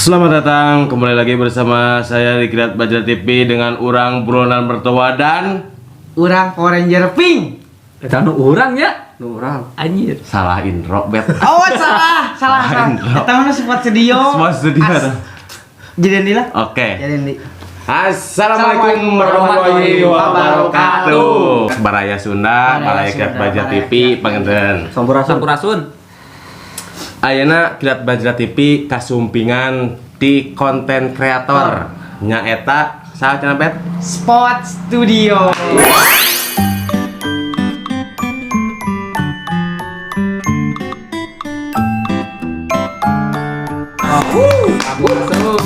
Selamat datang kembali lagi bersama saya di Kilat Bajra TV dengan urang Buronan Mertua dan Urang Power Ranger Pink. Eta nu urang nya. Nu urang. Anjir. Salah intro bet. Oh, salah, salah, salah. Eta mah Spot Studio. Spot Studio. Jadi ini lah. Oke. Jadi ini. Assalamualaikum warahmatullahi wabarakatuh. Baraya Sunda, Baraya Kilat Bajra TV, panginten. Sampurasun. Sampurasun. Ayeuna Kilat Bajra TV kasumpingan di konten kreator. Nyaeta saha cenah, Bet? Spot Studio. Sampurasun.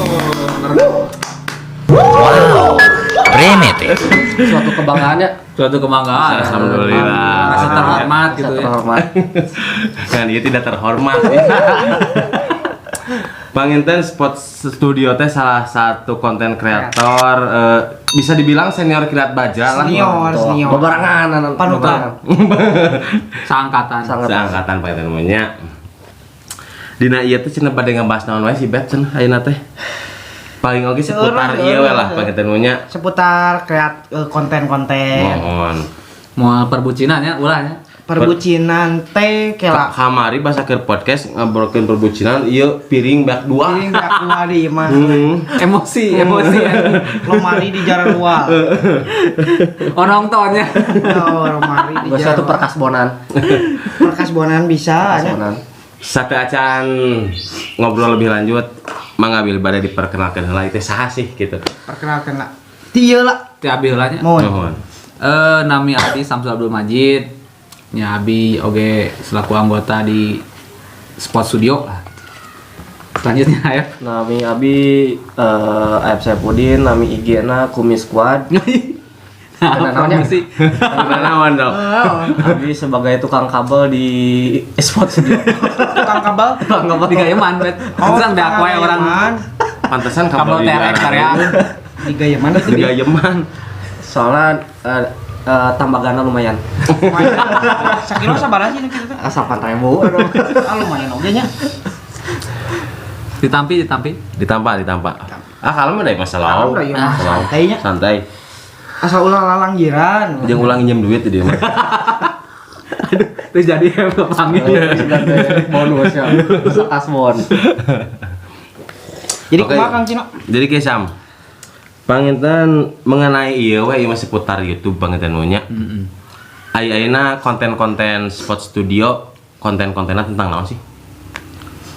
Primitif. Suatu kebanggaannya. Suatu kebanggaan. Alhamdulillah. Merasa terhormat gitu ya. Terhormat. Kan dia tidak terhormat. Panginten Spot Studio teh salah satu konten kreator, bisa dibilang senior Kilat Bajra lah. Senior, senior. Bebarengan anak Panutan. Seangkatan. Sangat. Seangkatan panginten namanya. Dina ieu teh cenah bade ngabahas naon wae sih, Bet, cenah ayeuna teh? Paling oge seputar Seueur, ieu we lah seueur. panginten nya. Seputar konten-konten. Mohon. Moal perbucinan ya ulah nya. Perbucinan teh kela. Kamari bahasa keur podcast ngobrolkeun perbucinan ieu piring bak dua. Piring bak dua di mah. Emosi, emosi. Lemari di jalan luar. Oh, nontonnya. Oh, lemari di Bahasa jalan. itu perkasbonan. Perkasbonan bisa nya. Perkasbonan. Satu acan ngobrol lebih lanjut, mangga bilih bade diperkenalkan heula itu saha sih gitu. Perkenalkan lah. Ti lah. Ti abi heula nya. Mohon. Mohon. Nami abi Samsul Abdul Majid. Nya abi oge selaku anggota di Spot Studio lah. Selanjutnya ayo. Nami abi Aep Saipudin, nami IG-na Kumis Squad. Nah, namanya? promosi. Gimana naon dong? Oh, Abi sebagai tukang kabel di Spot Studio. tukang kabel. Tukang kabel. Di Gayeman, Bet. Pantesan tukang da we orang gayeman. Pantesan kabel di TRX daerah. area. Di Gayeman itu Di Gayeman. Soalnya tambagana lumayan. Lumayan. Sakilo sabaraha sih kitu teh? Ah, 8.000. Ah, lumayan oge nya. Ditampi, ditampi. Ditampa, ditampa. Ah, kalau mah da masalah. Kalem da ieu mah, santai nya. Santai. Asal ulah lalanggiran. Jangan ulang nginjem duit di dia mah. Terus jadi kepanggil. Bonus ya. Kasbon. Jadi Oke. kumaha Kang Cino? Jadi kieu Sam. Panginten mengenai ieu we ieu mah seputar YouTube panginten nya. Heeh. Ayeuna konten-konten Spot Studio, konten-kontennya tentang naon sih?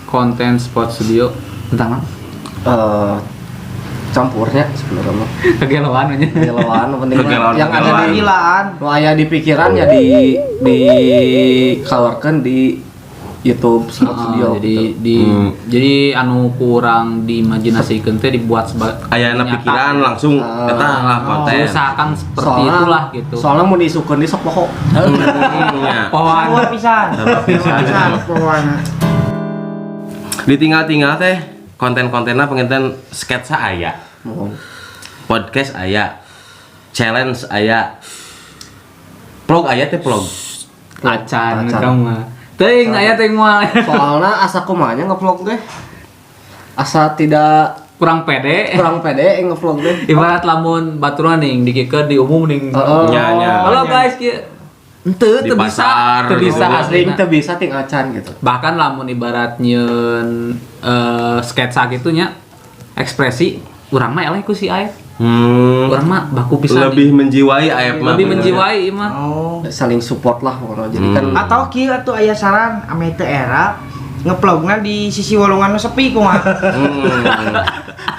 Konten Spot Studio tentang apa? Campurnya sebenarnya mah. Kegeloan nya. Kegelauan penting mah. Kegelauan, Yang ada kegelauan. di Gilaan. nu aya di pikiran ya di dikeluarkan di YouTube Spot Studio Jadi gitu. di jadi anu kurang diimajinasikeun teh dibuat sebagai Ayana nyata. pikiran langsung eta lah konten. Usahakan seperti itulah gitu. Soalnya mau diisukeun di sok poho. Ya. Pohoan. Sarua pisan. Sarua pisan. Pisan pohoana. Ditinggal-tinggal teh konten-kontenna penginten sketsa aya, Mohon. Podcast aya, challenge aya, vlog aya teh vlog. Acan Acan. kamu mah. Teuing aya teuing moal. Soalnya asa kumaha nya ngevlog teh. Asa tidak Kurang pede. Kurang pede ngevlog teh. Ibarat lamun baturan ning dikikeun di umum ning. Heeh. Nya, nya. Halo guys kieu. Henteu Di teu bisa, pasar, teu bisa gitu. asli. Asli teu bisa ting acan gitu. Bahkan lamun ibarat nyeun sketsa gitu nya ekspresi urang mah eleh ku si Aep. Urang mah baku pisan. Lebih menjiwai Aep mah. Lebih menjiwai ieu mah. Oh. Saling support lah pokoknya. Jadi kan Atau kieu atuh aya saran ame teu era ngevlogna di sisi walungan nu sepi kumaha.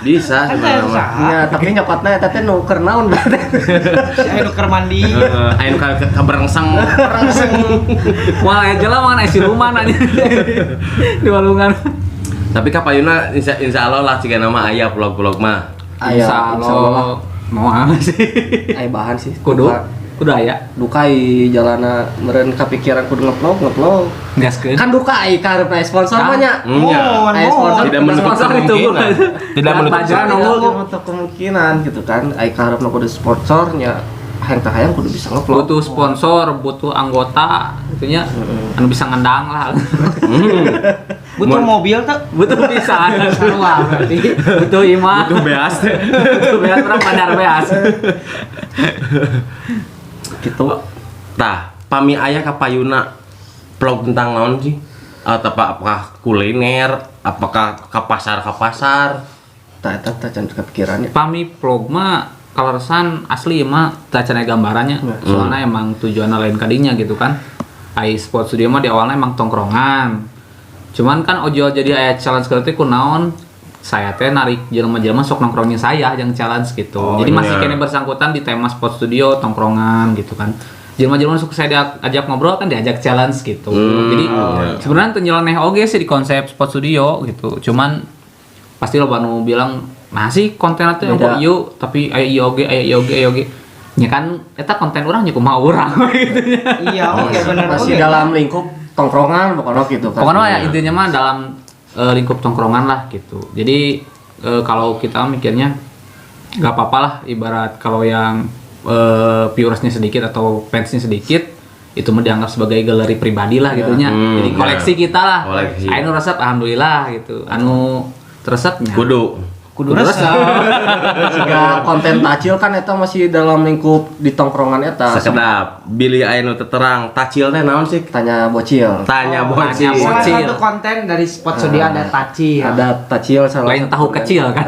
Bisa Kan teh sebenarnya mah. susah. Ya, tapi nyokotna eta teh nu keur naon berarti. Si aya nu keur mandi. Heeh, aya nu ka berengseng. Langsung Moal aya jelema aya siluman anjing. Di walungan. Tapi kapayuna insya Allah lah jika nama aya vlog-vlog mah. Aya, Insya insya Allah lah. Allah moal sih. Aya bahan sih. Kudu Duka, kudu aya. duka ai jalana meureun kapikiran kudu ngevlog, ngevlog. Gaskeun. Kan duka ai kaharepna sponsor mah nya. Ya. Mohon, Aya sponsor Tidak menutup Sponsor itu. kemungkinan. Tidak menutup Bajra Tidak nongol. menutup kemungkinan gitu kan. Ai kaharepna kudu sponsornya. Hayang teh hayang kudu bisa ngevlog. Butuh sponsor, butuh anggota, itunya anu bisa ngendang lah. Butuh mobil tuh. Butuh pisan. Sarua berarti. Butuh imah. Butuh beas. Butuh beas urang bandar beas. Gitu. Tah, pami aya kapayuna vlog tentang naon sih? Atau apakah kuliner, apakah ke pasar ke pasar? Tah eta tah can kepikirannya. Pami vlog mah kaleresan asli mah teu can aya gambarannya. Soalnya emang tujuannya lain kadinya gitu kan. Ai Spot Studio mah di awalnya emang tongkrongan. Cuman kan ojol jadi aya challenge teh kunaon, saya teh narik jelema-jelema sok nongkrongin saya yang challenge gitu. Oh, Jadi masih iya. kene bersangkutan di tema Spot Studio tongkrongan gitu kan. Jelema-jelema sok saya diajak ngobrol kan, diajak challenge gitu. Jadi sebenarnya teu nyeleneh oge sih di konsep Spot Studio gitu. Cuman pasti lo nu bilang nah sih konten teh Beda. kok ieu, tapi aya ieu oge, aya ieu oge, aya oge. Nya kan eta konten urang nya kumaha urang gitu nya. Iya, oke benar. Masih Oke. dalam lingkup tongkrongan pokoknya gitu kan. Pokoknya ya intinya mah dalam lingkup tongkrongan lah gitu. Jadi kalau kita mikirnya nggak apa-apa lah, ibarat kalau yang viewersnya sedikit atau fansnya sedikit itu mah dianggap sebagai galeri pribadi lah gitunya. Jadi koleksi kita lah. Koleksi. Anu resep alhamdulillah gitu. Anu resepnya Kudu. Kudu resep. Jika konten tacil kan eta masih dalam lingkup di tongkrongan eta. Sakedap, bilih aya nu terang, tacil teh naon sih? Tanya bocil. Tanya Tanya bocil. Salah bocil. satu konten dari Spot Studio ada tacil. Ada tacil salah Lain satu tahu konten. kecil kan.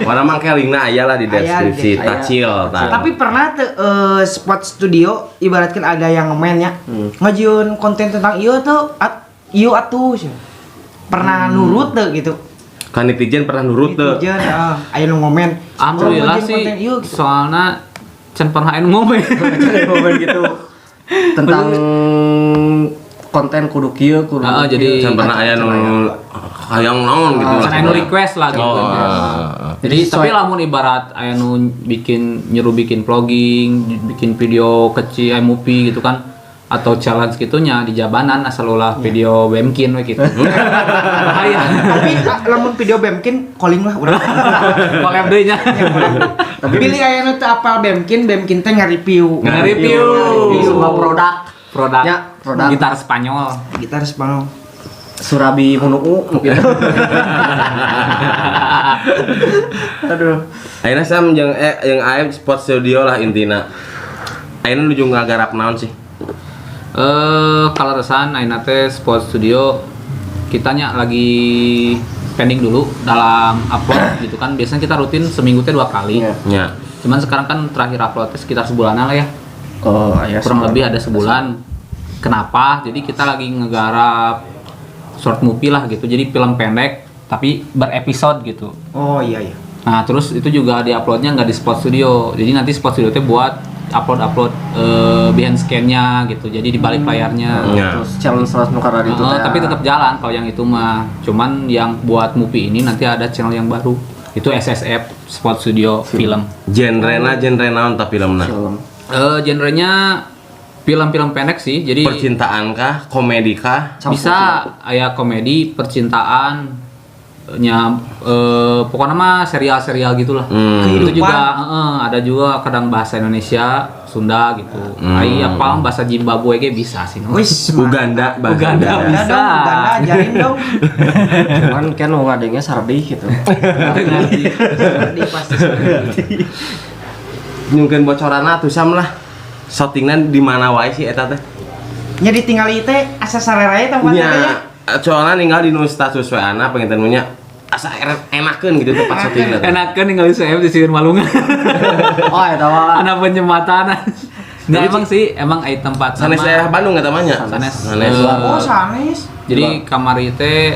Warna mah linkna aya lah di Aya di deskripsi deskripsi. tacil tah. Tapi pernah tuh Spot Studio ibaratkan ada yang ngemen ya, ngajuin konten tentang iyo tuh, iyo atuh sih. Pernah nurut tuh gitu. Kan netizen pernah nurut teu. Netizen, ah, aya nu ngomen. Alhamdulillah "Ngajuin sih konten ieu," gitu. soalnya can pernah anu ngomen. Momen gitu tentang konten kudu kieu kudu Heeh, kieu. jadi- Can pernah aya nu hayang naon gitu lah. Can anu request lah gitu. Oh, ah. Jadi tapi lamun ibarat aya nu bikin nyuruh bikin vlogging, bikin video kecil movie gitu kan atau challenge gitunya di jabanan asal ulah video Bemkin we gitu. Bahaya. Tapi lamun video Bemkin calling lah urang. Collab deui nya. Tapi bilih aya nu teu apal Bemkin, Bemkin teh nge-review. Nge-review sebuah produk. Produk. Ya, produk. Gitar Spanyol. Gitar Spanyol. Surabi Hunuu mungkin. Aduh. Ayeuna Sam jeung jeung Aep Spot Studio lah intina. Ayeuna nuju ngagarap naon sih? Kalau resan ayeuna teh Spot Studio kitanya lagi pending dulu dalam upload gitu kan. Biasanya kita rutin seminggu teh 2 kali. Iya. Nya. Cuman sekarang kan terakhir upload teh sekitar sebulanan lah ya. Oh, iya. Kurang lebih ada sebulan. Kenapa? Jadi kita lagi ngegarap short movie lah gitu. Jadi film pendek tapi berepisode gitu. Oh iya iya. Nah, terus itu juga di-uploadnya nggak di Spot Studio. Jadi nanti Spot Studio teh buat upload-upload behind scan-nya gitu. Jadi di balik layarnya. Ya. Terus challenge 100 nukar itu Heeh, teh. tapi tetap jalan kalau yang itu mah. Cuman yang buat movie ini nanti ada channel yang baru. Itu SSF Spot Studio Film. Genrena genre naon tah filmna? Film. Genrenya film-film pendek sih. Jadi Percintaan kah, komedi kah? Campur. bisa aya komedi, percintaan, nya pokoknya mah serial-serial gitulah. Itu juga ada juga kadang bahasa Indonesia, Sunda gitu. Ai apa bahasa Zimbabwe ge bisa sih. No. Wis, Uganda bahasa Uganda. Uganda Bisa. dong, Uganda ajarin dong. Cuman kan mau ngadengnya sardi gitu. Ngerti. Sedih pasti. sedih. Nyungkeun bocoranna atuh Sam lah. Shootingna di mana wae sih eta teh? Nya ditinggali teh asa sareraya tempatnya teh ya. Nya, soalnya ninggal di nu status WA-na pengen nya asa enakeun gitu tempat syutingna teh. Enakeun ningali saya di sieun malungan. Oh, eta mah. Anak penjembatan. Nah, emang sih, emang ai tempat Sanes daerah Bandung eta mah nya. Sanes. Sanes. Oh, sanes. Jadi kamari teh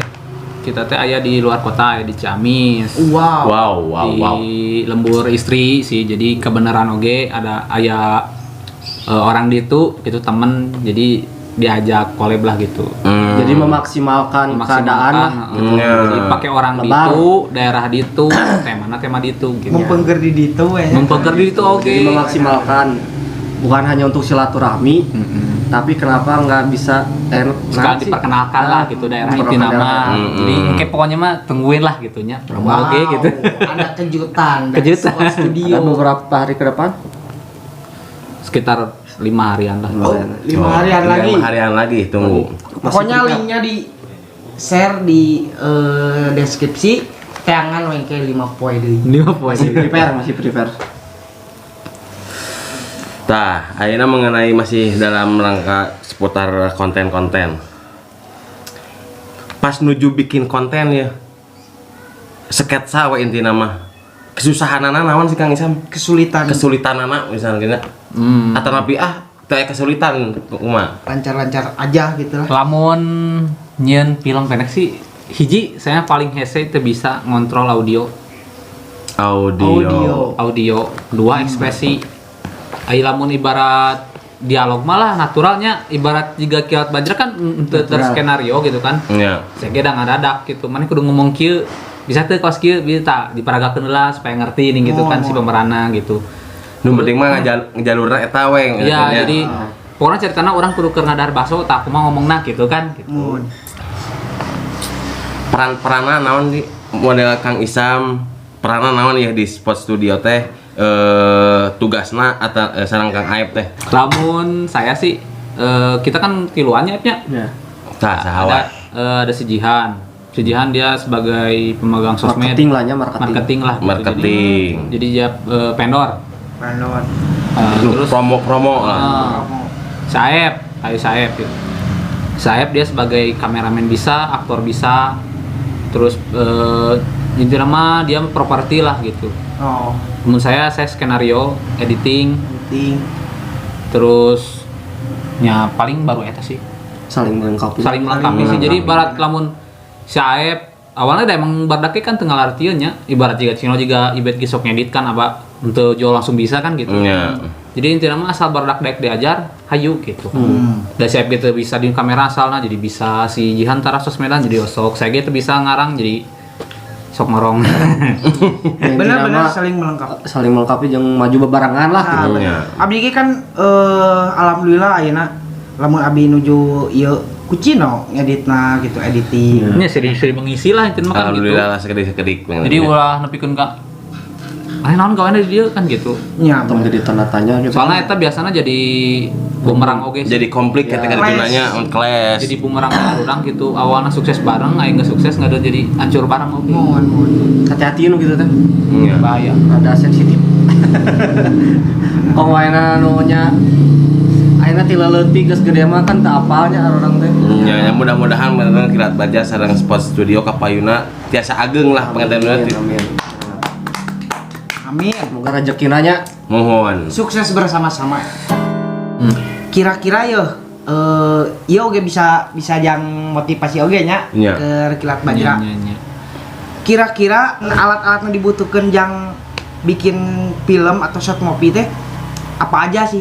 kita teh aya di luar kota, aya di Ciamis. Wow. Wow, wow, di wow. lembur istri sih, jadi kebenaran oge ada aya orang di itu gitu temen, jadi diajak collab lah gitu. Jadi memaksimalkan keadaan lah. Gitu. Ya. Jadi pakai orang di Lebar. itu, daerah di itu, temana tema di itu gitu. Mempengger di ditu ya. Mempengker di itu oke. Jadi memaksimalkan bukan hanya untuk silaturahmi, tapi kenapa nggak bisa Sekalian nah sih? diperkenalkan lah gitu daerah inti Memperkenalkan nama. daerah. Jadi kayak pokoknya mah tungguin lah gitunya. Promo Wow, oke gitu. ada kejutan dari Kejutan. Spot Studio. Ada beberapa hari ke depan. Sekitar 5 harian lah. Oh, 5 harian lagi. 5 harian lagi tunggu. Pokoknya linknya di Share di deskripsi teangan we ke 5 poe deui. 5 poe. Masih prepare, masih prepare. Tah, ayeuna mengenai masih dalam rangka seputar konten-konten. Pas nuju bikin konten ya, sketsa we intina mah. Kesusahanana naon sih, Kang Isam? Kesulitan. Kesulitanana misalnya. Atau napi teu aya kesulitan kumaha? Lancar-lancar aja gitu lah. Lamun nyieun film pendek sih, hiji saya paling hese teu bisa ngontrol audio. Audio. Audio. Audio, dua ekspresi. Ai lamun ibarat dialog malah naturalnya, ibarat jika Kilat Bajra kan teu terskenario gitu kan. Saya ge da ngadadak gitu. Mana kudu ngomong kieu, bisa teu kos kieu, bisa diparagakeun heula supaya ngerti nih gitu kan si pemeranna gitu. Nu penting mah ngajalurna eta we. Iya, jadi pokoknya ceritana orang kudu keur ngadahar bakso tah kumaha ngomongna gitu kan gitu. Mun. Peran-peranna naon di model Kang Isam, peranna naon ya di Spot Studio teh, tugasna atau sareng Kang Aep teh? Lamun saya sih kita kan tiluannya nya. Ya. Tah saha Ada wae? ada si Jihan. Si Jihan dia sebagai pemegang sosmed. Marketing lah nya, marketing. Marketing lah gitu. Marketing. Jadi dia vendor. Vendor. Terus promo-promo lah. Saeb, ayo Saeb gitu. Saeb dia sebagai kameramen bisa, aktor bisa. Terus intinya mah dia properti lah gitu. Oh, Menurut saya skenario, editing, editing. Terus ya paling baru eta sih. Saling melengkapi. Saling melengkapi sih. Jadi ibarat lamun si Aep awalnya da emang bardake kan tengah lartieun nya, ibarat jiga Cino juga ibet ge sok ngedit kan apa untuk jual langsung bisa kan gitu. Jadi intinya mah asal bardak daek diajar, hayu gitu. Da si Aep gitu bisa di kamera asalna jadi bisa, si Jihan tara sosmedan jadi osok, saya gitu bisa ngarang jadi sok ngorong. Yang Benar-benar intinya mah saling melengkapi. Saling melengkapi jeung maju bebarengan lah Nah, gitu. bener. Abdi ge kan alhamdulillah ayeuna lamun abdi nuju ieu ku Cino ngeditna gitu, editing. Ini sering-sering mengisi lah intinya mah kan gitu. Alhamdulillah lah sekedik-sekedik. Jadi ulah nepikeun ka Aneh naon gawean di dieu kan gitu. Nya. Atau menjadi tanda tanya gitu. Soalnya eta biasanya jadi bumerang oge sih. Jadi konflik ketika ditunanya on clash. Jadi bumerang orang gitu. Awalnya sukses bareng, aing nggak sukses nggak ada jadi hancur bareng oge. Mohon mohon. Hati-hati nu gitu teh. Bahaya. Rada sensitif. Kong waena nu nya ayeuna ti leutik geus gede mah kan teu apalnya orang teh. Ya, ya mudah-mudahan bener Kilat Baja sareng Spot Studio kapayuna tiasa ageng lah pengantin. Amin, amin. Amin. Semoga rezekina nya. Mohon. Sukses bersama-sama. Kira-kira yo ieu oge bisa bisa jang motivasi oge nya ke Kilat Bajra. Nya, nya. Kira-kira alat-alat yang dibutuhkan jang bikin film atau short movie teh apa aja sih?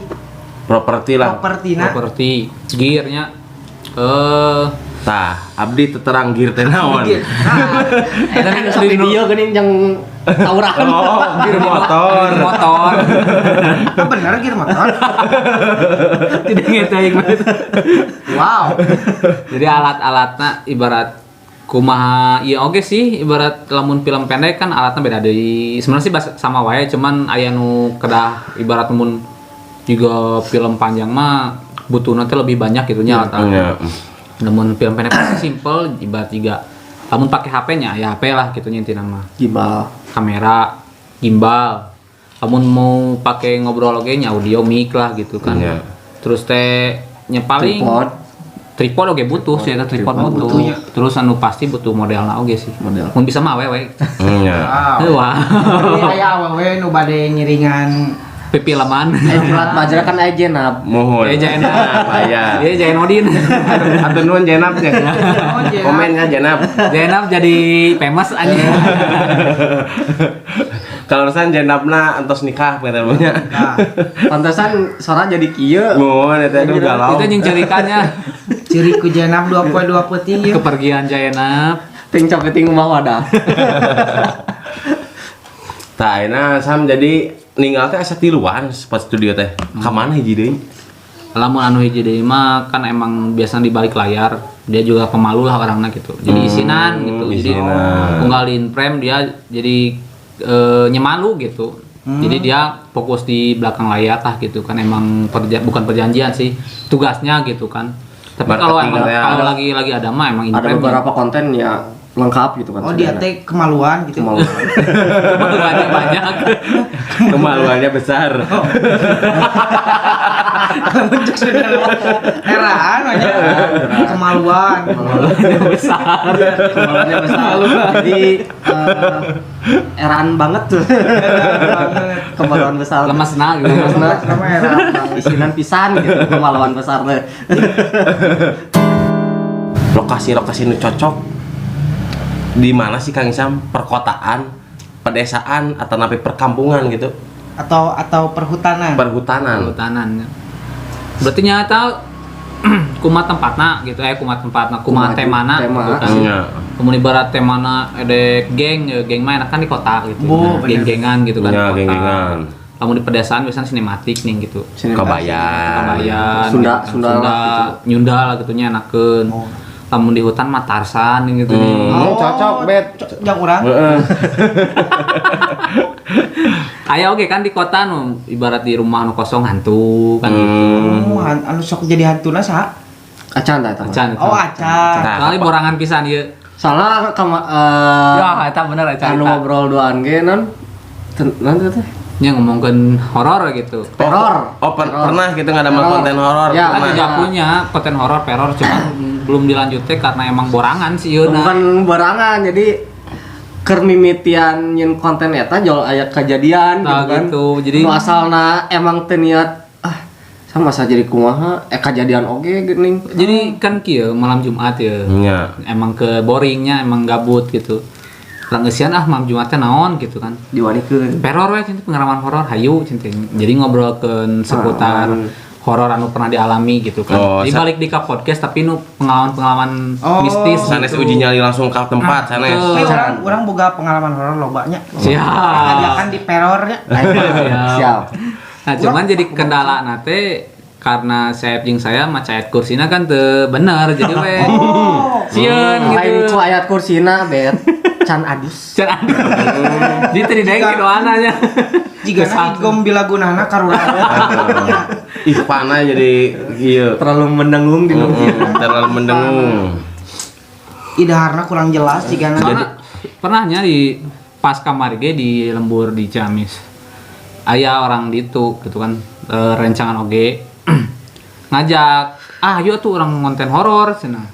Properti lah. Propertina. Properti, gearnya Tah, abdi teu terang gear teh naon. Gear. Nah, eta kan Sampai dia geuning yang tawuran. Oh, gear motor. Motor. Ah, bener gear motor. Tidak ngerti banget. Wow. Jadi alat-alatnya ibarat kumaha iya oke sih, ibarat lamun film pendek kan alatnya beda dari sebenarnya sih sama wae, cuman aya nu kedah ibarat mun juga film panjang mah butuh nanti lebih banyak gitu nya alat-alat. Namun film pendek pasti simple, ibarat juga lamun pakai HP-nya ya HP lah gitu nya intina mah. Gimbal. Kamera, gimbal. Lamun mau pakai ngobrol oge nya audio mic lah gitu kan. Terus teh nya paling Tripod. Tripod oge butuh sih, eta tripod Tripod butuh. Butuhnya. Terus anu pasti butuh modelna oge sih. Model. Mun bisa mah awewe. Iya. Wah. Jadi aya awewe nu bade ngiringan Pipilman. Eh, Kilat Bajra kan aya Jenab. Mohon. Ya Jenab. Aya. Dia Jainodin. Atur nuhun Jenab nya. Oh, Jenab. Komennya Jenab. Jenab jadi famous anjing. Kalau san Jenabna entos nikah pengen. Nah, Pantesan sora jadi kieu. Mohon eta aduh galau. Itu jeung cerikannya ciri ku Jenab 2 poe 2 peuting ieu. Kepergian Jainab. Ting capeting rumah wadah. Tah ayeuna Sam jadi ninggal teh asa tiluan Spot Studio teh. Ka mana hiji deui? Lamun anu hiji deui mah kan emang biasanya di balik layar, dia juga pemalu lah orangnya gitu. Jadi isinan gitu. Jadi isinan. unggal in frame dia jadi nyemalu gitu. Jadi dia fokus di belakang layar lah gitu kan, emang bukan perjanjian sih, tugasnya gitu kan. Tapi kalau Marketing emang ya. kalau lagi ada mah emang Ada in-frame beberapa konten ya lengkap gitu kan. Oh, dia teh kemaluan gitu. Kemaluan. Kemaluannya banyak. Kemaluannya besar. Bentuk sudah eraan aja. Kemaluan. Kemaluannya besar. Kemaluannya besar. Jadi eraan banget tuh. Kemaluan besar. Lemesna gitu. Lemesna. Sama eraan. Isinan pisan gitu kemaluan besar teh. Lokasi-lokasi nu cocok di mana sih Kang Isam? Perkotaan, pedesaan atau napi perkampungan gitu? Atau perhutanan. Perhutanan. Perhutanan. Berarti nyata kumaha tempatna gitu kumaha tempatna, kumaha temana tema. gitu kan. Iya. Kemudian ibarat temana edek geng, ya, geng mah enak kan di kota gitu. Bu, bener. Geng-gengan gitu kan. Iya, di kota. geng-gengan. Kamu di pedesaan biasanya sinematik nih gitu. Kabayan. Kabayan, Sunda, gitu kan. Sunda Sunda, lah gitu. Nyunda lah gitunya enakeun. Oh. Lamun di hutan mah Tarsan gitu nih. Cocok, Bet. Jang urang. Heeh. Aya oke kan di kota nu ibarat di rumah nu kosong hantu kan gitu. Oh, anu sok jadi hantuna saha? Acan tah eta mah. Acan. Oh, acan. Nah, Soalnya borangan pisan ieu. Salah kama Ya, eta bener acan. anu ngobrol duaan ge non non teh teh. Nya ngomongkeun horor gitu. Teror. Oh, pernah gitu nggak ada Teror. konten horor. Ya, Kan Pernah. juga punya konten horor teror cuman belum dilanjutnya karena emang borangan sih ieu. Bukan barangan jadi keur mimitian nyeun konten eta jol aya kejadian Nah, gitu kan. gitu. Jadi- nu asalna emang teu niat ah sama saja jadi kumaha kejadian oge geuning. Jadi kan kieu malam Jumat ya. Iya. Emang ke boringnya emang gabut gitu. Urang eusian ah malam Jumatnya naon gitu kan. Diwanikeun. Teror we cinta pengalaman horor hayu cinta. Jadi ngobrolkeun seputar horor anu pernah dialami gitu kan. Oh, Jadi balik di ka podcast tapi nu pengalaman-pengalaman Oh. mistis Sanes gitu. uji nyali langsung ke tempat sanes. Betul. Tapi urang boga pengalaman horor lobanya. Siap. Ajakan di perornya. Siap. Siap. Nah, cuman jadi kendala nate karena saya jeung saya maca ayat kursina kan teu bener jadi we. Oh. Sieun Lain gitu. ku ayat kursina bet can adus. Can aduh. Jadi teu didaeng doana nya. Jika idgom bila gunana karurang. Ih, panah jadi ieu. Terlalu mendengung di Terlalu mendengung. Idaharna kurang jelas jigana. Soalnya pernahnya di pas kamari ge di lembur di Ciamis. Aya orang ditu gitu kan rencangan oge ngajak, "Ah, yuk tuh orang konten horor cenah."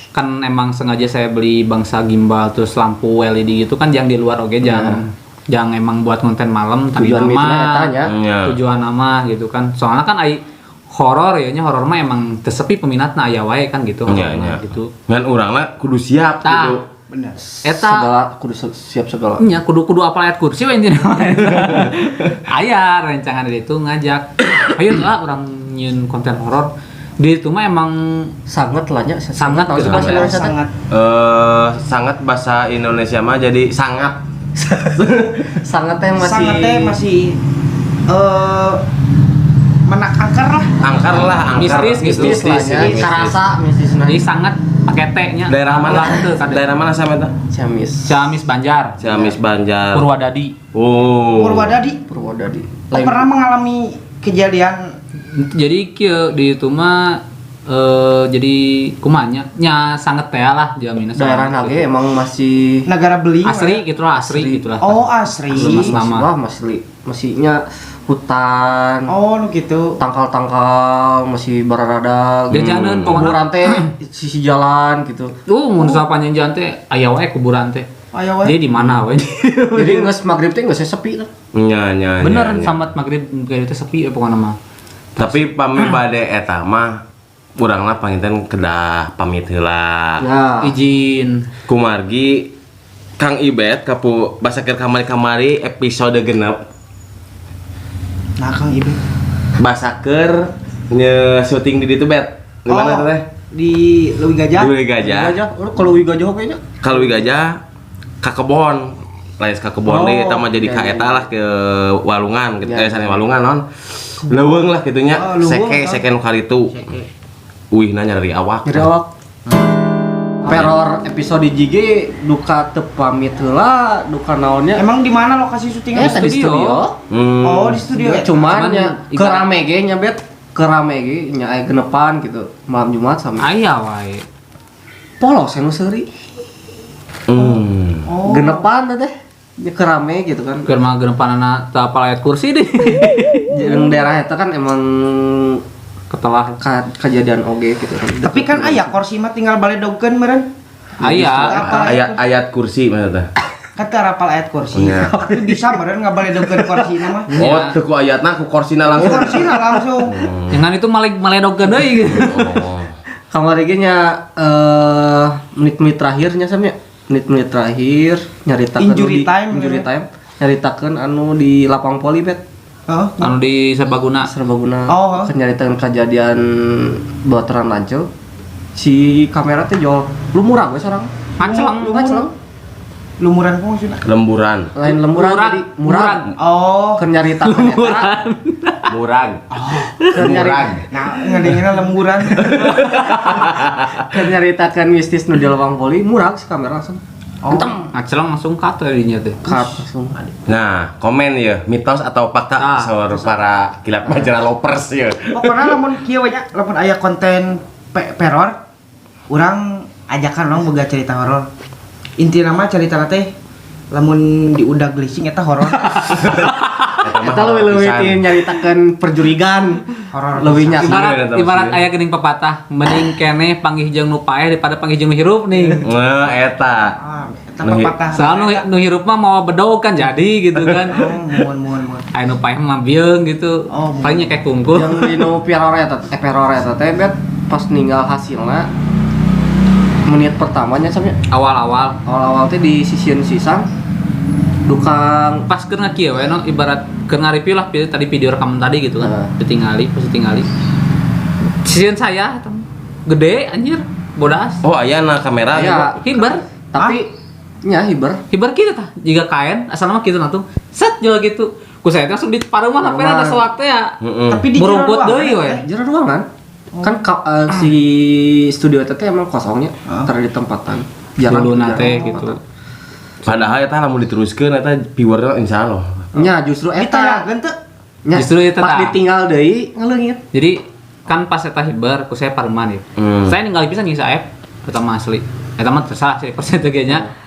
Kan emang sengaja saya beli bangsa gimbal terus lampu LED gitu kan jangan di luar oge jangan jangan emang buat konten malam tadi Tujuan nama mitina eta nya. Iya. Tujuan nama gitu kan. Soalnya kan ai horor ya nya horor mah emang teu sepi peminatna aya wae kan gitu Iya, horor mah iya. gitu. Ngan urangna kudu siap Tah. gitu. Bener. Eta Segala kudu siap segala. Nya kudu-kudu apal ayat kursi we intina. Aya rencangan dari itu ngajak, ayo tuh ah orang nyieun konten horor. Di itu mah emang Sangat lah nya. Sangat naon gitu. sih bahasa Indonesia teh? Sangat Sangat bahasa Indonesia mah jadi sangat. Sangat teh masih sangat teh masih menak angker lah. Angker lah, angker. Mistis gitu. mistis lah nya. Mistis. Karasa mistisna. Jadi sangat pakai T nya. Daerah mana? Ulah teu kade. Daerah mana sama eta? Ciamis. Ciamis Banjar, Ciamis Banjar. Purwadadi. Oh. Purwadadi. Purwodadi. Oh, pernah mengalami kejadian Jadi kieu di itu mah jadi kumanya nya sangat teh lah jaminnya Daerah sangat nage gitu. emang masih negara beli asri gitu lah, asri Asri. gitu lah. Oh, asri. Asri. masih Lama. wah masih masihnya hutan. Oh, nu gitu. Tangkal-tangkal masih bararada Dia jalan, pokoknya. kuburan teh sisi jalan gitu. Mun sapanjang jalan teh aya wae kuburan teh. Aya wae. Jadi di mana wae? Jadi geus maghrib teh geus sepi lah. Nya nya. Bener nya, nya. sambat maghrib kayak itu sepi ya pokoknya mah. Tapi pami bade eta mah urangna panginten kedah pamit heula. Ya. Izin. Kumargi Kang Ibet kapu basa keur kamari-kamari episode genep Nah, Kang Ibet. basa keur nye syuting di ditu Bet. Di mana Oh, teh? Di Leuwi Gajah. Di Leuwi Gajah. Gajah, kalau Leuwi Gajah kayaknya. Ka Leuwi Gajah ka kebon. Lain ka kebon deui eta mah jadi Oh, ka iya, eta iya. lah ke walungan gitu. Iya, Eh sanes walungan non. Leuweung lah gitunya. Oh, leuweung, Seke oh. seke nu karitu. Wih nanya dari awak. Jadi awak. Peror episode JG duka teu pamit heula, duka naonnya. Emang di mana lokasi syutingnya? Tadi studio. studio. Hmm. Oh, di studio ya. Cuman Cuman nya ibarat- kerame ge nya bet Kerame ge nya aya genepan gitu malam Jumat sama. Aya wae. Polos anu seuri. Oh. Genepan teh nya kerame gitu kan. Keur mah genepanana teu apal ayat kursi deh. Jeung daerah eta kan emang Ketelah. Kejadian oge gitu kan. Tapi kan aya kursi mah tinggal baledogkeun meureun. Aya. Apal Ayat ayat kursi maksudnya. Kan teu apal ayat kursi. Iya. Itu bisa meureun ngabaledogkeun kursi mah. Oh, teu ku ayatna, ku korsina langsung. Kursina langsung. Jangan itu malah maledogkeun deui gitu. Oh. Kamari ge nya menit-menit terakhirnya samnya. Menit-menit terakhir nyaritakeun Injury nu di- time, injury gitu. time nyaritakeun anu di lapang voli, Bet. Oh. Anu di Serbaguna. Serbaguna. Oh. Keur nyaritakeun kejadian baturan lancel. Si kamera teh jol lumurang we sorang. Ngaceleng. Ngaceleng. Lumuran ku maksudna. Lemburan. Lain lemburan Murag. jadi murag. Oh. Keur nyaritakeun eta. Murag. Keur nyari Murag. Nah, ngedengina lemburan. Keur nyaritakeun mistis nu di lapang voli murag si kamera langsung. Oh. Ngaceleng langsung cut dinya teh. Cut langsung. Nah, komen ya, mitos atau fakta Ah, saur para Kilat Bajra lovers ya. Pokoknya lamun kieu we nya, lamun aya konten peror, urang ajakan urang boga cerita horor. Intina mah cerita teh lamun diudag leasing eta horor. Eta mah Eta leuwih leuwih pisan. ti nyaritakeun perjurigan. Horor. Leuwih nyata. Ibarat Iya, ibarat iya. aya geuning pepatah, mending keneh panggih jeung nu paeh daripada panggih jeung nu hirup nih. Nah, eta. Ah, eta Nu pepatah. Soalnya nu hirup mah mau bedog kan jadi gitu kan. Oh, muhun muhun muhun. Aya nu paeh mah bieung gitu. Oh, mun. Palingnya kayak kungkul. Yang di nu peror eta peror eta teh, Bet, pas ninggal hasilna menit pertamanya sampe Awal-awal awal-awal teh di sisieun sisan dukang. Pas keur ngakieu we no, ibarat keur ngareview lah tadi video rekaman tadi gitu kan. Heeh. Ditingali, pas ditingali. Sieun saya eta mah. Gede anjir, bodas. Oh, aya na kamera Aya. gitu. Hiber. Tapi nya hiber. Hiber kitu tah, jiga kain asalna mah kitu natuh. Set jual gitu. Ku saya teh langsung di pareuman HP Paruman. ada sewak teh ya. Heeh. Tapi di jero Merungkut ruangan, deui we. teh. Jero ruangan kan si studio eta teh emang kosongnya Ah. tara di tempatan jarang Duluna jarang teh ditempatan. gitu. Padahal eta lamun diteruskeun eta viewerna insyaallah. Nya justru eta Ditayangkeun teu? nya Justru eta pas tah. ditinggal deui ngaleungit. Jadi kan pas eta hiber ku saya pareman ya. Saya ninggal pisan jeung Saep pertama asli. Eta mah tersalah sih persen teh nya.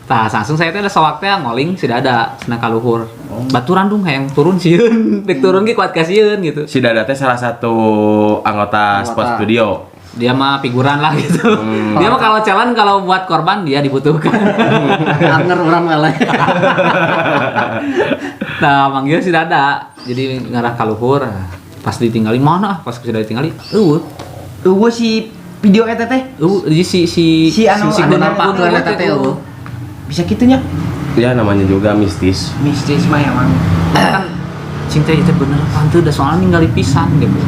Tah langsung saya teh ada sawak teh ngoling si Dada cenah ka luhur. Baturan dong hayang turun sieun, dek turun ge kuat ka sieun gitu. Si Dada teh salah satu anggota Anggota. Sport Studio. Dia mah figuran lah gitu. Dia mah kalau challenge kalau buat korban dia dibutuhkan. Anger urang malah. Nah, manggil si Dada. Jadi ngarah ka luhur. Pas ditinggali mana ah pas sudah ditinggali eueuh. Eueuh si video eta teh Eueuh jadi si si Si anu- si anu Gunar nampak Gun eta teh eueuh. Bisa kitu nya. Ya namanya juga mistis. Mistis mah emang. Kan cinta itu bener apaan tuh udah soalnya ninggali pisan gitu.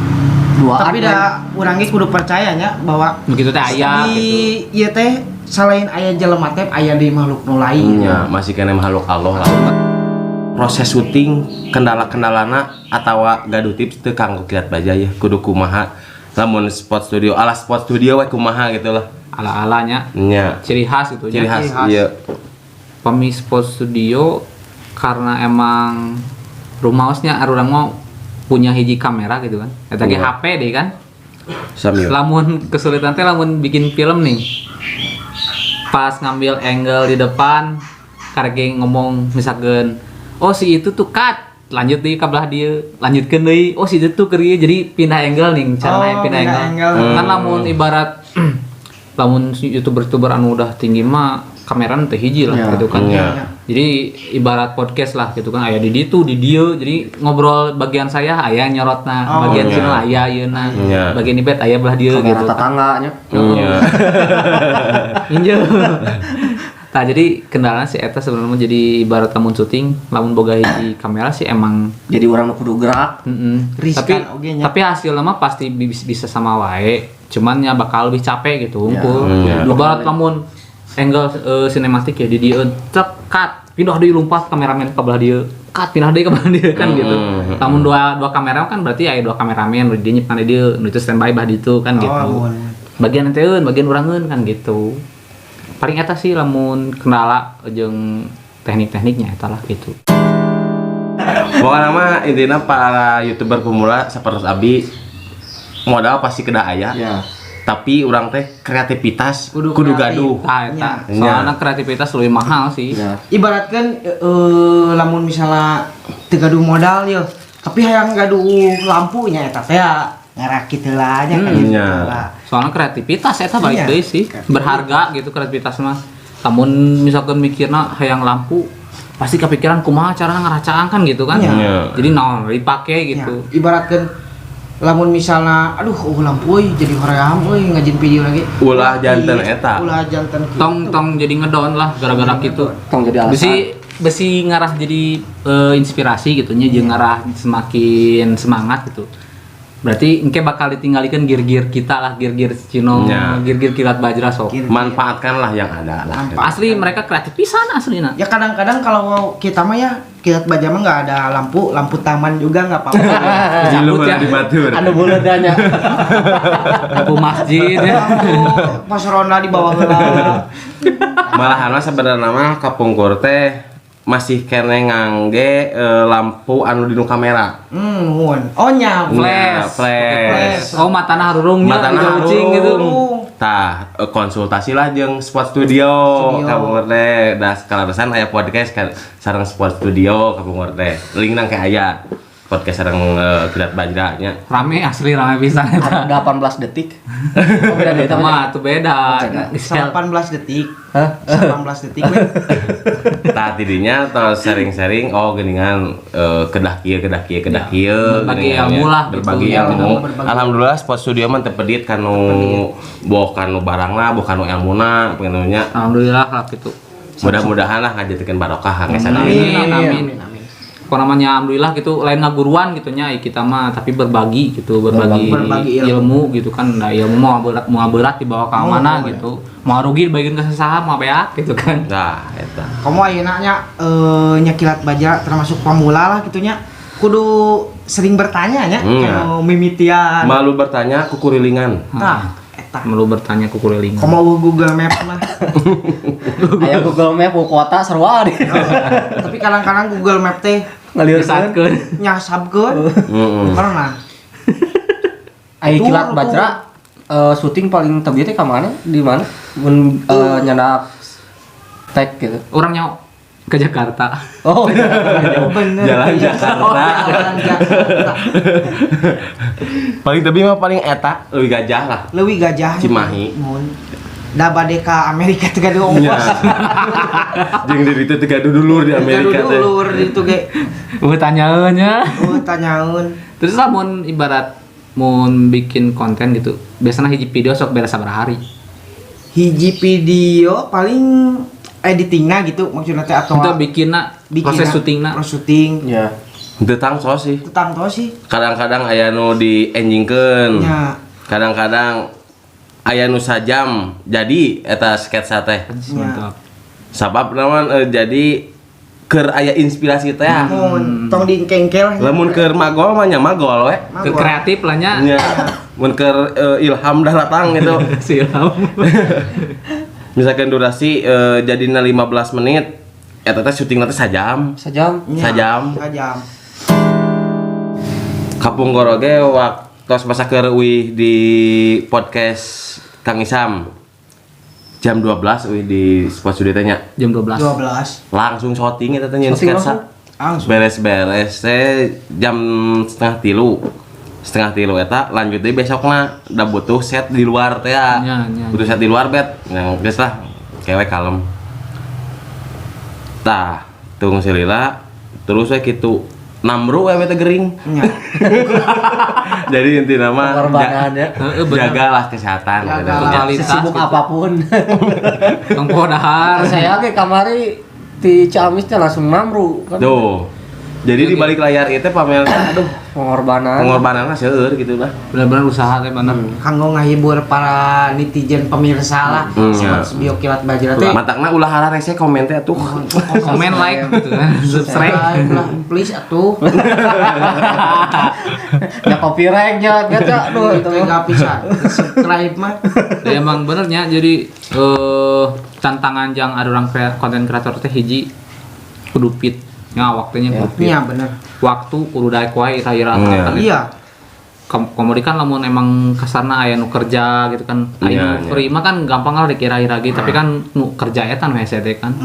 Duaan Tapi da urang ge kudu percaya nya bahwa Begitu teh aya di gitu. ieu teh selain aya jelema teh aya deui makhluk nu lain. Iya, masih kena makhluk Allah lah. Proses syuting kendala-kendalana atawa gaduh tips teu kanggo Kilat Baja ya kudu kumaha lamun spot studio ala spot studio we kumaha gitu lah. Ala-alanya Nya. ciri khas gitu Ciri nya. khas Ciri khas. iya. Pemi spot studio karena emang rumaosnya urang mau punya hiji kamera gitu kan. Eta ge Iya. HP deh kan. Sami. Lamun kesulitan teh lamun bikin film nih. Pas ngambil angle di depan karek ngomong misalkan oh si itu tuh cut lanjut deui ka belah dieu lanjutkeun deui oh si itu tuh keur ieu. Jadi pindah angle nih cara Oh, main pindah pindah angle. angle. Kan lamun ibarat lamun si youtuber-youtuber anu udah tinggi mah kamera teh hiji lah Ya. gitu kan. Iya. Jadi ibarat podcast lah gitu kan aya di ditu di dieu jadi ngobrol bagian saya aya nyorotna, Oh, bagian iya. sini aya ieuna, Iya. bagian ibet aya belah dieu Kamera gitu. tetangganya. Iya. Injil. Nah, jadi kendalanya si eta sebenarnya jadi ibarat lamun syuting, lamun boga hiji kamera sih emang Jadi orang nu kudu gerak. Riskan Tapi oge nya. tapi hasilnya mah pasti bisa sama wae. Cuman ya bakal lebih capek gitu Ya. unggul. Ya. Ibarat lamun angle sinematik ya di dieu cek cut pindah deui lompat kameramen ke belah dieu cut pindah deui ke belah dieu kan gitu. Lamun dua dua kamera kan berarti aya dua kameramen nu di dieu nyepan di dieu nu itu standby bah ditu kan Oh, gitu. mun. Bagian enteun, bagian urangeun kan gitu. Paling eta sih lamun kendala jeung teknik-tekniknya eta lah gitu. Pokoknya mah intinya para youtuber pemula seperti Abi Modal pasti kedah aya. Ya. Tapi urang teh kreativitas Kudu kudu kreatif. gaduh. Tah eta. Nya. Soalnya kreativitas lebih mahal sih. Ya. Ibaratkan lamun misalnya teu gaduh modal ya, tapi hayang gaduh lampunya eta teh ya, ngarakit heula nya kan gitu Nya. lah. Soalnya kreativitas eta balik Iya. deui sih. Berharga gitu kreativitas mah. Lamun misalkan mikirna hayang lampu pasti kepikiran kumaha carana ngaracaan kan gitu kan. Iya. Iya. Jadi naon dipake gitu. Ya, ibaratkan lamun misalnya aduh lampu euy jadi hoream euy ngajin video lagi. Ulah janten eta. Ulah janten kitu. Tong tong jadi ngedon lah gara-gara gitu. Tong jadi alasan. Besi besi ngarah jadi inspirasi gitu nya jeung ngarah semakin semangat gitu. Berarti engke bakal ditinggalikeun gear-gear kita lah, gear-gear Cino, Ya. gear-gear Kilat Bajra sok. Gear. Manfaatkanlah yang ada lah. Manfaat. Asli mereka kreatif pisan aslina. Ya kadang-kadang kalau kita mah ya Kilat Bajra mah nggak ada lampu, lampu taman juga nggak apa-apa. Jilu Cabut ya. di batur. Anu beuleudanya. Lampu masjid ya. Lampu pas ronda di bawah heula. Malahan mah sebenarnya mah kapungkur teh masih kene ngangge lampu anu dinu kamera. Nuhun. Oh nya, Nya, Flash. flash. Oh, matana harurungnya Matana ucing harurung. gitu. Tah, konsultasi lah jeung Spot Studio Studio. kapungkur teh. Da kalaresan aya podcast kan sareng Spot Studio kapungkur teh. Link nang ke aya podcast sareng Kilat Bajra nya. Rame asli rame pisan eta. Anu 18 detik. Oh, beda deh, Mah tuh beda. Beda. 18 detik. Hah? 18 detik we. Tah tidinya tos sering-sering oh geuningan kedah kieu kedah kieu kedah kieu Berbagi geuningan ilmu nya. lah gitu. Berbagi Ya, ilmu. berbagi. Alhamdulillah Spot Studio mah teu pedit kanu boh kanu barangna boh kanu elmuna pengenunya. Alhamdulillah lah gitu. Mudah-mudahan lah ngajadikeun barokah kangge sadaya. Amin, amin. Kok namanya alhamdulillah gitu lain ngaguruan gitu nya kita mah tapi berbagi gitu berbagi, Berbagi ilmu. ilmu. gitu kan. Nah, ilmu mau berat dibawa ke mana gitu. Mau rugi dibagiin ke sesama mau beak gitu kan. Nah, eta. Kamu ayeuna nya nya Kilat Bajra termasuk pemula lah gitu nya. Kudu sering bertanya nya kalau mimitian. Malu bertanya kukurilingan. Tah, eta. Malu bertanya kukurilingan. Komo Google Map mah. Aya Google Map ku kota sarua deh. Tapi kadang-kadang Google Map teh Ngalieurkeun. nyasabkeun. Heeh. Pernah. Aya Kilat Tuh, Bajra syuting paling tebih teh ka mana? Di mana? Mun nyandak tag gitu. Orang nyawa ke Jakarta. Oh, Bener. Jalan Jakarta. Jalan Jakarta. Paling tebih mah paling eta leuwih gajah lah. Leuwih gajah. Cimahi. Mun. Da bade ka Amerika teh gaduh ongkos. Jeung diri teh gaduh dulur di Amerika Gaduh teh. dulur di ditu ge. Eueuh tanyaeun nya. Oh, tanyaeun. Terus lamun ibarat mun bikin konten gitu, biasanya hiji video sok beres sabaraha hari. Hiji video paling editingna gitu maksudnya teh atau Itu bikinna bikinna, proses syutingna. proses syuting. ya. Teu tangso sih. Teu tangto sih. Kadang-kadang aya nu di-enjingkeun. Nya. Kadang-kadang aya nu sajam jadi eta sketsa teh. Mantap. Sabab naon jadi keur aya inspirasi teh. Mun tong dingkengkel. Lamun keur magol mah nya magol we. Ke kreatif lah nya. Nya. Mun keur ilham dah datang gitu. Silam. Misalkan durasi jadina 15 menit eta teh syutingna teh sajam. Sejam. Nya, Sajam. Sajam. Kapungkur oge waktos masa keur uih di podcast Kang Isam. Jam 12 uih di Spot Studio teh nya. Jam 12. 12. Langsung syuting eta teh nyeun Syuting sketsa. Langsung. Beres-beres teh jam 2:30. 2:30 eta lanjut deui besokna da butuh set di luar teh ya. Nya, nya, Butuh set di luar bet. Yang geus lah kewe kalem. Tah, tunggu selila terus we kitu namru we teh gering. Nya. Jadi inti nama Pengorbanan ya. Heeh, bener. jagalah kesehatan. Jagalah. Totalitas Sesibuk gitu. apapun. Tong poho dahar. Saya ke kamari di Ciamis teh langsung namru kan. Tuh. Jadi di balik layar itu pamer aduh Pengorbanan. pengorbanannya seueur gitu lah. Bener-bener usaha teh bener. Kanggo ngahibur para netizen pemirsa lah. Ya. Sobat Studio Kilat Bajra teh. Matakna ulah hararese komen teh atuh. Komen like gitu kan. Subscribe. Lah, please atuh. Ya copyright nya gitu aduh Itu enggak bisa. Subscribe mah. Ya emang benernya jadi tantangan jang ada orang konten kreator teh hiji kudu fit. Nah, waktunya kudu fit. Iya bener. Waktu kudu daek wae ira-ira. Iya. Iya. Komodi kan lamun emang kasarna aya nu kerja gitu kan. Aya nu free mah kan gampang lah dikira-kira gitu, tapi kan nu kerja eta nu hese teh kan.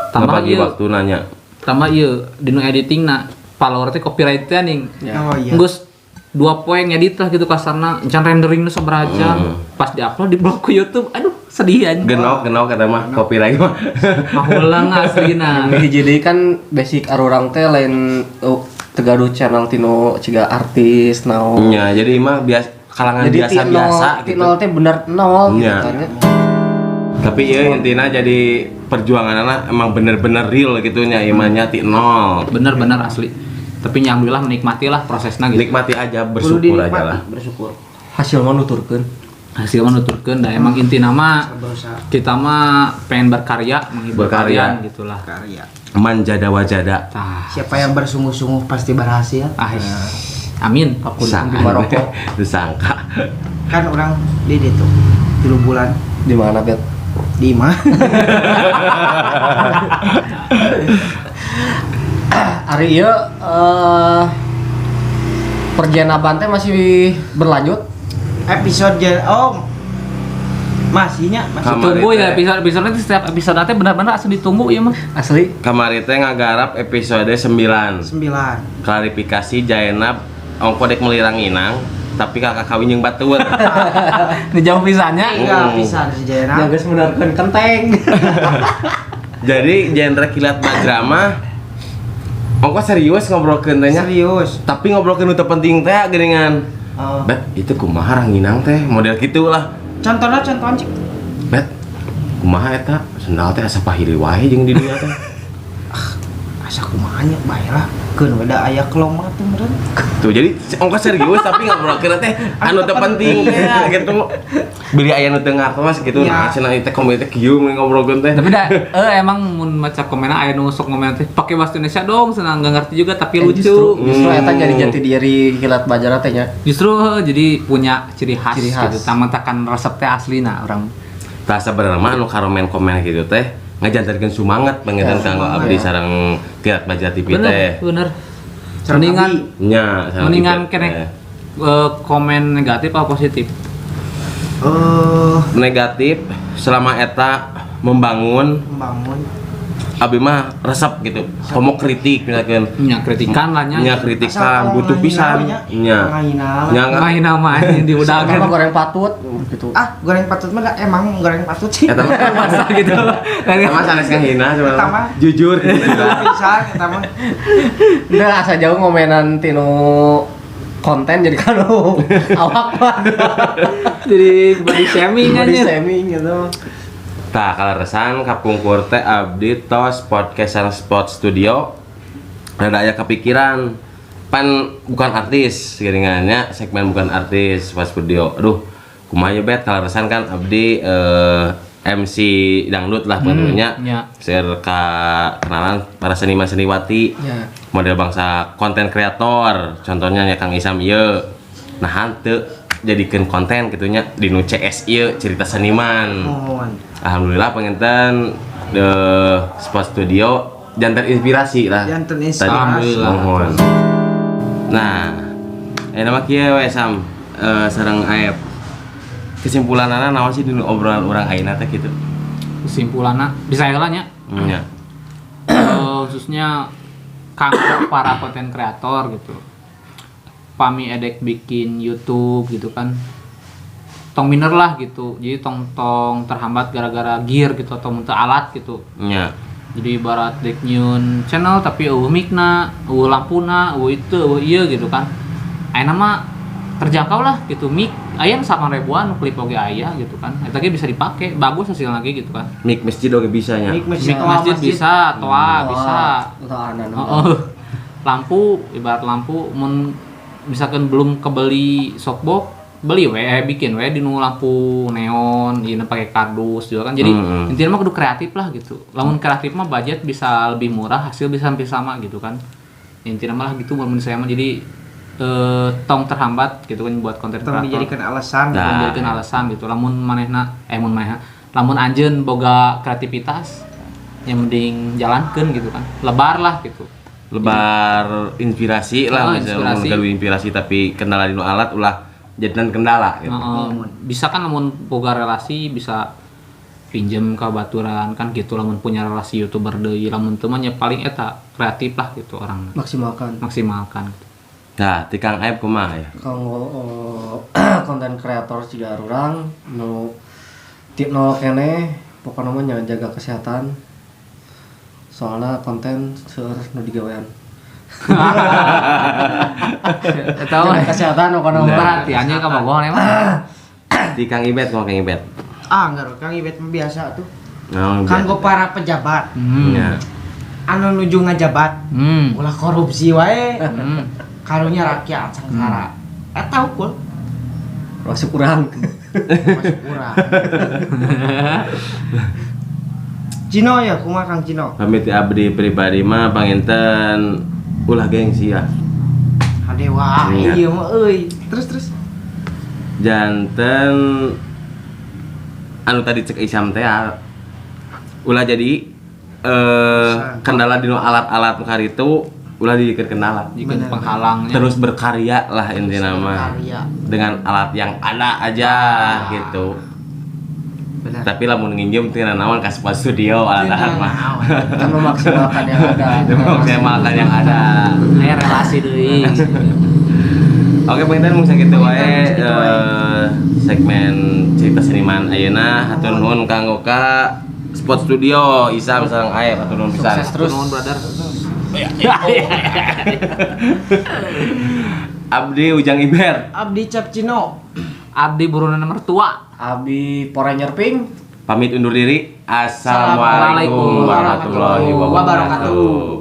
Tambah Ngabagi ieu, waktu nanya. Tambah ieu di nu editing na follower teh copyright teh ning. Oh iya. Geus 2 poe ngedit lah gitu kasarna, encan rendering nu sabaraha jam. Pas diupload di blog ku YouTube, aduh sedih anjing. Genok kata mah copyright mah. Mahulang aslina. Hiji deui kan basic arurang teh lain tegaduh channel tino ciga artis naon. Nya, jadi mah biasa kalangan jadi biasa-biasa gitu. Gitu. Nol teh bener nol gitu kan. Tapi ieu intina jadi perjuanganna emang bener-bener real gitu nya imannya ti nol. Bener-bener asli. Tapi nya alhamdulillah menikmati lah prosesna gitu. Nikmati aja, bersyukur aja lah. Bersyukur. Hasil mah nuturkeun. Hasil mah nuturkeun da emang intina mah kita mah pengen berkarya, menghibur kalian gitulah. Karya. Manjada wajada. Siapa yang bersungguh-sungguh pasti berhasil. Amin. Aku di Maroko. Disangka. Kan orang di itu 3 bulan. Di mana, Bet? Di imah. Ari ieu perjenaban teh masih berlanjut. Episode masihnya masih ditunggu ya episode itu setiap episode teh benar-benar asli ditunggu ya mah. Asli. Kamari teh ngagarap episode 9. 9. Klarifikasi Jaenab ongko dek melirang inang tapi kakak kawin jeung batur. Ini jauh pisannya. Enggak pisan si Jaenab. Ya geus menerkeun kenteng. Jadi genre Kilat Bajra mah ongko serius ngobrolkeun teh nya. Serius. Tapi ngobrolkeun nu teu penting teh geuningan. Bet, itu kumaha ranginang teh model gitulah. Contohna contohan cik. Bet, kumaha eta? Sendal teh asa pahili wae jeung di dieu teh. Asa kumaha nya bae lah. Keun we da aya keloma tuh meureun. Tuh jadi ongko serius tapi ngobrolkeun teh anu teu penting teh gitu. Beli aya nu teu ngartos gitu nah cenah teh komen teh kieu ngobrolkeun teh. Tapi da emang mun maca komenna aya nu sok ngomen teh pake bahasa Indonesia dong, senang enggak ngerti juga tapi lucu. Justru eta jadi jati diri Kilat Bajra teh nya. Justru jadi punya ciri khas gitu. Tamatakan resep teh aslina urang. Tah sabenerna mah anu karomen-komen gitu teh ngajantarkeun sumangat pangeran kanggo abdi sareng Kilat Bajra TV teh. Bener. Mendingan nya mendingan kene komen negatif atau positif? Negatif selama eta membangun abi mah resep gitu. Komo kritik misalkan. Nya kritikan lah nya. Nya kritikan butuh pisan. Nya. Nya ngahina mah diudagan. Sama goreng patut gitu. Ah, goreng patut mah emang goreng patut sih. Eta mah masa gitu. Eta mah sanes ngahina sebenarnya. Jujur pisan eta mah. Udah asa jauh ngomenan tinu konten jadi kalau awak mah. Jadi body shaming aja. Body shaming gitu. Tah kaleresan kapungkur teh abdi tos podcast sareng Spot Studio rada aya kepikiran pan bukan artis geuningannya segmen bukan artis Spot Studio. Aduh kumaha ye bet kaleresan kan abdi MC dangdut lah tentunya. Seur ka kenalan para seniman seniwati. Model bangsa konten kreator contohnya nya Kang Isam ieu. Nah henteu jadikeun konten gitunya di nu CS ieu cerita seniman. Alhamdulillah penginten the Spot Studio jantan inspirasi lah. Jantan inspirasi. Alhamdulillah. Mohon. Nah, nama kieu we Sam sareng Aep. Kesimpulanana naon sih dinu obrolan urang ayeuna teh kitu? Kesimpulanna bisa heula nya. Nya. Khususnya kanggo para konten kreator gitu. Pami edek bikin YouTube gitu kan. Tong miner lah gitu. Jadi tong-tong terhambat gara-gara gear gitu atau muntah alat gitu. Nya. Jadi ibarat dek nyieun channel tapi eueuh mic-na, eueuh lampuna, eueuh itu, eueuh ieu gitu kan. Ayeuna mah terjangkau lah gitu. Mic aya nu 8 ribuan, klip oge aya gitu kan. Eta ge bisa dipake, bagus hasilna ge gitu kan. Mic masjid oge bisa nya. Mic masjid, masjid bisa, toa bisa. Toa. Lampu, ibarat lampu mun misalkan belum kebeli softbox, beli we bikin we di nu lampu neon ieu pakai kardus juga kan. Jadi intinya mah kudu kreatif lah gitu. Lamun kreatif mah budget bisa lebih murah, hasil bisa hampir sama gitu kan. Intinya mah gitu mun saya mah jadi tong terhambat gitu kan buat konten kreator. Tong dijadikan alasan, nah. Dijadikan alasan gitu. Lamun manehna mun manehna lamun anjeun boga kreativitas yang mending jalankeun gitu kan. Lebar lah gitu. Lebar inspirasi lah, Oh, misalnya inspirasi. mun gaduh inspirasi tapi kendala dinu alat ulah jadian kendala gitu. Heeh. Bisa kan lamun boga relasi bisa pinjem ke baturan kan gitu, lamun punya relasi youtuber deui, lamun teu mah nya paling eta kreatif lah gitu orang Maksimalkan. Maksimalkan gitu. Nah, ti Kang Aep kumaha ya? Kanggo konten kreator jiga urang nu ti nol keneh, pokokna mah nya jaga kesehatan, soalnya konten seueur nu digawean. Eta Jaga mah kesehatan pokokna mah. perhatiannya ka bogoh emang. Ti Kang Ibet kumaha, Kang Ibet? Ah, enggak, Kang Ibet mah biasa tuh. Nah, Kanggo para pejabat Ya. anu nuju ngajabat, ulah korupsi wae. Karunya rakyat sengsara. Eta ukul. Masuk kurang. Masuk urang. Cino ya, kumaha Kang Cino? Pamit ti abdi pribadi mah panginten ulah gengsi ya. Hadewa, Iya. iya mah euy. Terus terus. Janten anu tadi cek Isam teh ya, ulah jadi kendala dinu alat-alat nu itu ulah dijadikan kendala. Jika Bener. penghalangnya. Terus berkarya lah intinya mah. Berkarya. Dengan alat yang ada aja gitu. Benar. Tapi lamun nginjem teu naon ka spot studio alat-alat mah. Kan memaksimalkan yang ada. Memaksimalkan yang ada. Aya relasi deui. Oke, panginten mung sakitu wae Sakitu wae. Segmen cerita seniman ayeuna. Hatur nuhun kanggo ka Spot Studio Isam sareng Aep, hatur nuhun pisan. Sukses terus. Nuhun, brother. Abdi Ujang Iber Abdi Cap Cino. Abdi burunan mertua. Abi Poranger Pink. Pamit undur diri. Assalamualaikum warahmatullahi wabarakatuh.